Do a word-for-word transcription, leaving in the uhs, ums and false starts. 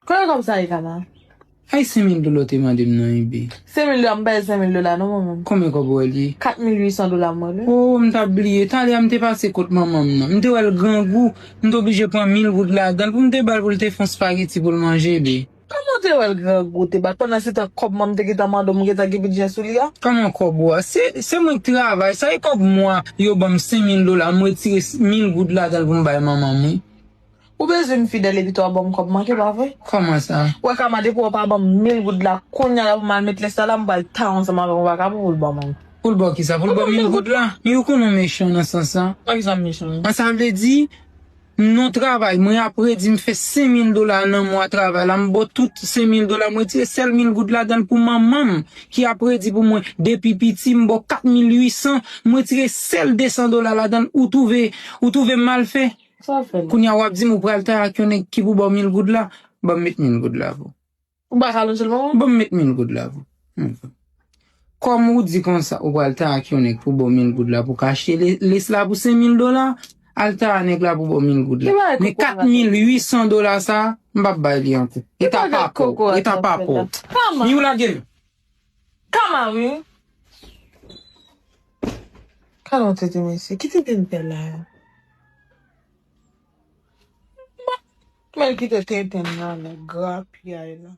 Konbyen kòb sa ye, Kana? Ay, senk mil dola w te mande m nan, Ibi. Senk mil dola, m bay senk mil dola, non, mwen menm. Konbyen kòb ou wè l ye? Kat mil uit san dola, mwen, wi. Oh, m t ap bliye. Talè a, m te pase kot manman m nan. M te wè l grangou. M te oblije pran mil goud ladan l pou m te ba l pou l te fè yon spageti pou l manje, Ibi. Kòman w te wè l grangou, te bat? Pandan se tan, kòb mwen m te gentan mande w, m gentan gen bidjè sou li a? Kòman kòb ou a? Se, se mwen k travay. Sa e kòb mwa, yo ban m senk mil dola, m retire mil goud ladan l pou m bay manman m, wi. Ou bezwen m fidèl epi tou w ap ban m kòb manke, pa vre? Kòman sa? Ou wè, Kama, depi w pa ban m mil goud la, kounye a la pou m al met lès la, m pral ta ansanm avè yon vakabon pou l ban mwen. Pou l ba w kisa? Pou l ba w mil goud la? Men ou konnen w mechan nan sans sa. Nan kisa m mechan? An, sa vle di, non travay, mwen ap redi m fè senk mil dola nan mwa travay la, m ba w tout senk mil dola, mwen retire sèl mil goud ladan l pou manman m, ki ap redi pou mwen depi piti, m ba w kat mil uit san, mwen retire sèl de san dola ladan l, ou twouve, ou twouve m mal fè? Sa w fè la? Kounye a w ap di m ou pral ta ak yon nèg ki pou ba w mil goud la. Ban m met mil goud la pou. Ou pa ka lonje l ban mwen? Ban m met mil goud la pou. Hmm. Kòm ou di konsa, ou pral ta ak yon nèg pou ba w mil goud la pou ka achte le-, lès la pou senk mil dola, al ta a nèg la pou ba w mil goud la. Men kat mil uit san dola sa, m p ap bay li ankò. E ta pa pou, e ta pa pou. Kama. Ni ou lage l. Kama, wi. Gade yon tete mesye. Ki tete m fè la a? Mwen kite tenten nan, nan grapyay la.